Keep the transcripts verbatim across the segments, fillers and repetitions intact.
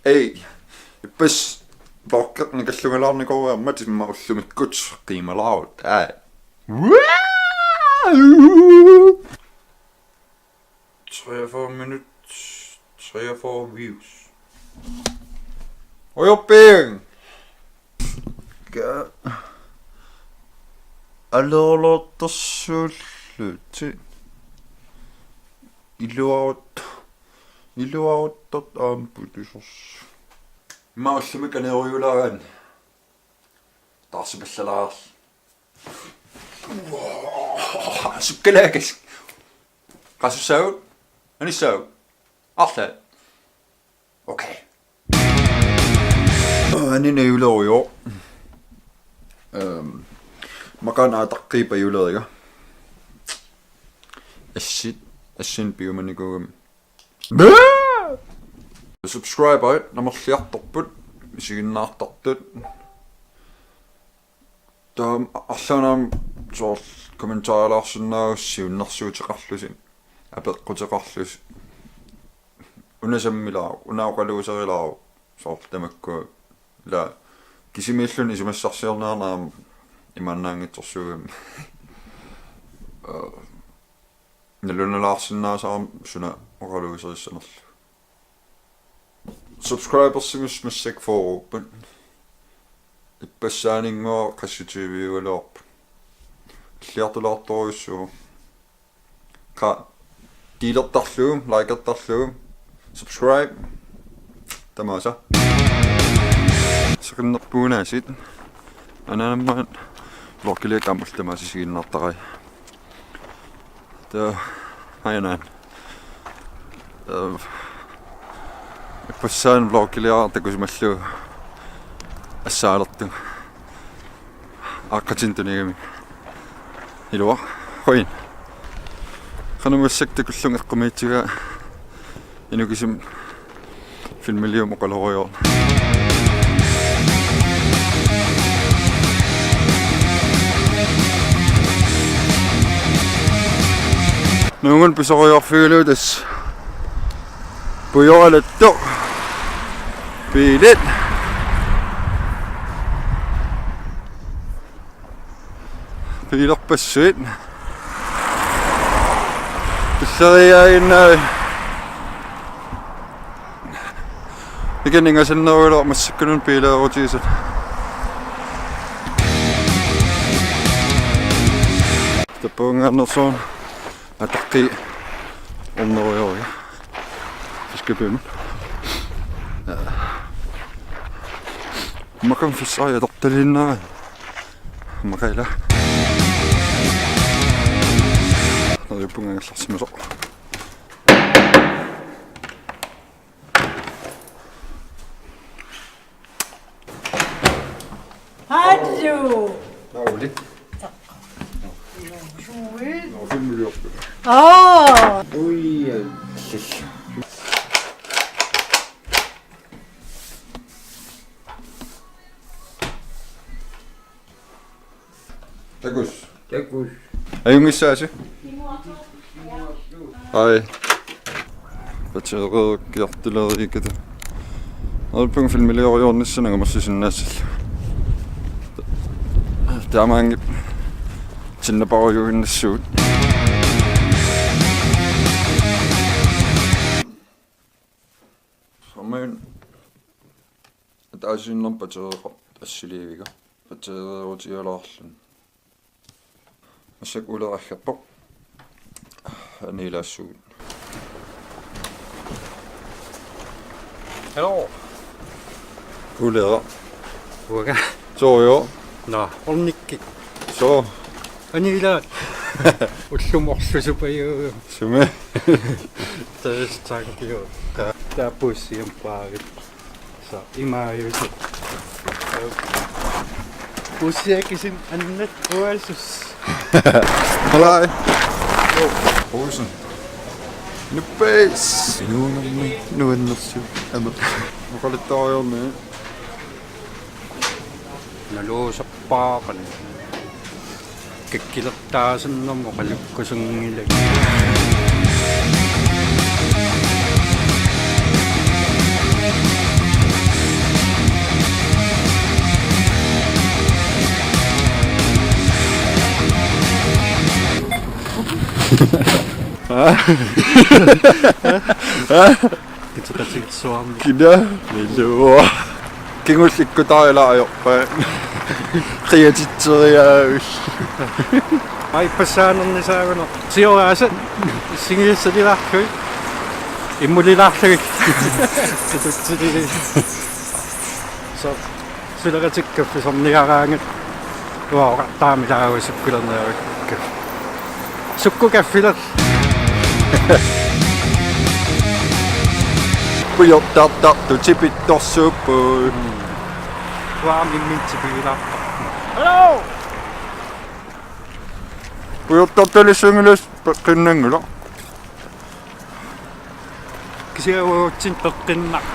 Ei, ippassaq vloggi nikallungalaarnikuuarmat imma ullumikkut qiimalaarut. Aa. Treogfyrre minut, treogfyrre views. Ojorping! Ka-, alerlortorsuullutit. Iluarut-, iluaruttortut aamma putusorsu. Imma ullumi kaneerujulaaraanni. Taarsipallalaarl. Sukkalaakas. Qasussaagut? Anissaagut? Arlaat. Okay. Anini iluarujoq. Ehm, maqaana ataqqiipa iluariga. Assit, assin piumanikuugami. Subscriberit namerliartorput, isiginnaartartut. Taam arlaannaam soorlu kommentarilaarsinnaavusi siunnersuuteqarlusi, apeqquteqarlusi. Una sammilaaruk, una oqaluuserilaaruk, soorlu tamakku. Ila kisimiilluni isumassarsiorneq aamma imaannaanngitsorsuugami. Aa, nalunalaarsinnaasarami suna oqaluuserissanerlugu. Subscribersinnut massakkut fyrreupput. Ippassaaninnguaq qassit tyviugaluarput. Alliartulaartorujussuuvoq. Qa delertarlugu, likertarlugu, subscribe. Tamaasa. Seqinnerpugunaasit. Anaanammaat vloggiliakka aamma ullut tamaasa isiginnaartarai. Taava, ajanaan. Taava, ippassaani vloggiliara takusimallugu assaalertunga. Aaqqatinik tunigami. Iluaq. Qujan. Qanoq massakkut takullunga eqqumiitsigaa inuk kisimi filmiliumik oqalorujoornanga. Nungun pisorujoorfigalugu tassa. Pujoralattoq. Biilit. Biilerpassuit. Pilleriiaaginnaavi. Ikinnga sannerugaluaq massakkununa biileerutigisat. Tappavungaannersoq. Ataqqi ornerujoruja. Fiskebømmen. Makam fissari atortaliinnaa. Makaila. Neriuppunga angerlarsimasoq. Hallo. Nå, filmiliorput. Aa. Ui, ja. Takuss. Takuss. Ajunngissaasi? Ai. Batteriikkiartuleriikkatta. Neriuppunga filmiliorujussuarnissannut angumersusinnaassallunga. Taamaanngippat sinnaparujuinnassuugut. Soormi ataasiinnarmik batteriiqartoq assiliiviga. Batteriiutigilaarluni. Massakkut Ulera aggappoq. Anilaassuugut. Hello. Ulera. Uanga. Sooq? Nå, ornikkit. Sooq? Anilaat. Ullumi orlusupajuugami. Sumi? Tassa tankkiu. Taava puussiamik paavit. Sooq, imaajusoq. Puussiaq kisimi annat puasus. Halai. Puusun. Nuppeis. Inuunermi nuannersuut. Ameq. Oqaluttuariarneq. Naluusarpaaqan. Kakkilertaasannermut oqalukkusunngilanga. Kiteqatigiissuarmi. Kina? Milua. Kingullikkut taalaajorpa. Qiatitseriaavit. Ai, passaanernissaagunarpoq. Sioraasat. Singiassalilaarlugit. Immulilaarlugit. Tututsili. So. Suleqatikka pisarniaraangat. Uanga oqartarama ilaava sukkulerniarikka. Sukkukaffiler. Pujortartartut tipittorsuupput. Uanga imminut tipigilaartarpunga. Hello! Pujortartalissunngilaq peqqinnanngilaq. Kisianni uatsinnut peqqinnaq.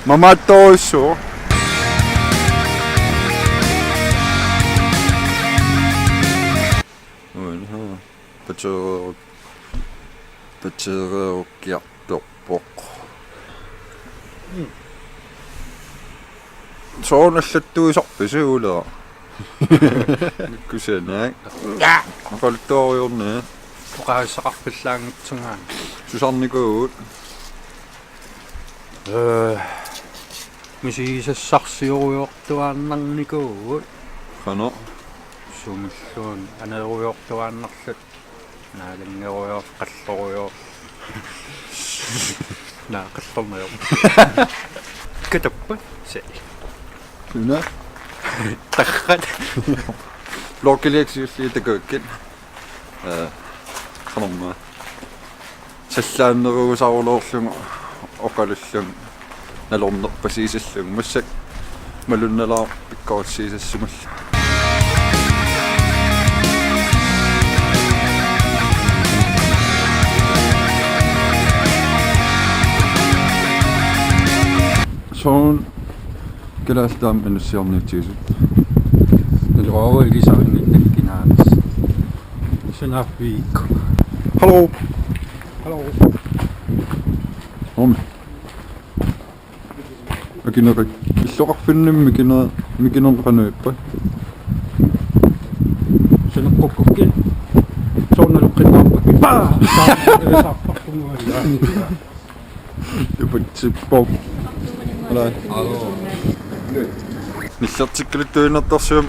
Mamaattorujussuuvoq. Uinha. Pateereruk-, pateererukkiartorpoq. Soorlu allattuisarpisi, Ulera? Kusanaq. Oqaluttuariarniaruk. Oqaaseqarpillaanngitsunga. Susarnikuuvugut. Ee, misigisassarsiorujoortuaannarnikuuvugut. Qanoq? Sumilluunniit aneerujoortuaannarluta. Naalanngerujoor, qallorujoor. Naa, qallornajoor. Katappa, se. Suna? Tarrat. Lokiliaksiulli takuakkit. Ee, qanormaa. Sallaannerugusaruloorlugu oqalullugu nalornerpasiissallugu massakkut malunnalaaq pikkorissaassammallu. Soorlu kalaallit aamma inussiarniutigisut. Naluara ilisarinnginnakku kinaanissaq. Sanaaffiikku. Hallo. Hallo. Om. Akinerit. Illoqarfinni mikine-, mikinerneq qanoq ippa? Saneqqukkukkit. Soorlu naleqqinnaarpakka. Paa! Saarparpunga. Tupatsippoq. Hallo. Nillertikkaluttuinnartarsuaq.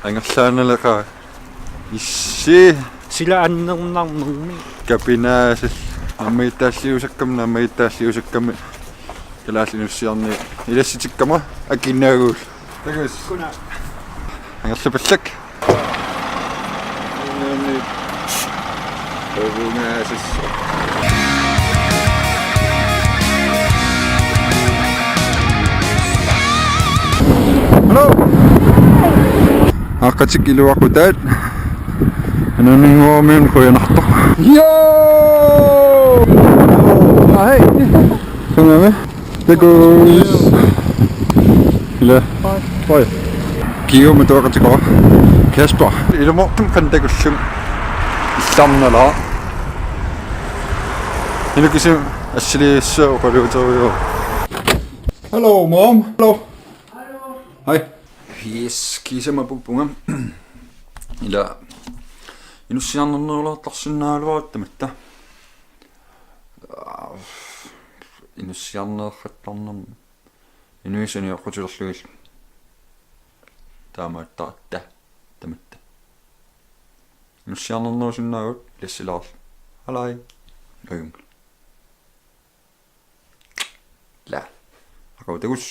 Angerlaannaleqaaq. Issi. Sila annernarnermi. Kapinaasat. Nammigittaalliusakkamik, nammigittaalliusakkamik. Kalaallit inussiarniit ilassitikkama akinagul. Takuss. Kuna. Angerlapallak. Nani. Ovungaasas. Hello. Aaqqatik iluaqutaat. Ananinnguamik qujanartoq. Yo! Hej. Sanaami. Takuss. Ila. Hej. Kiu matuaqatikoq. Kasper. Ilumoortumik qanoq takullunga. Illarnalaaq. Inukisumik assiliissuaq oqaluuterujuk. Hello, mom. Hello. Hej. Yes, kiisama puppunga. Ila inussiarnernerulaartarsinnaagaluarutta tamatta. Inussiarneerrattarnermi. Inuit sanioqqutilerlugit. Taamaattaratta. Tamatta. Inussiarnernerusinnaavugut ilassilaarlugu. Halai. Ajunngilaq. La. Aqagu takuss.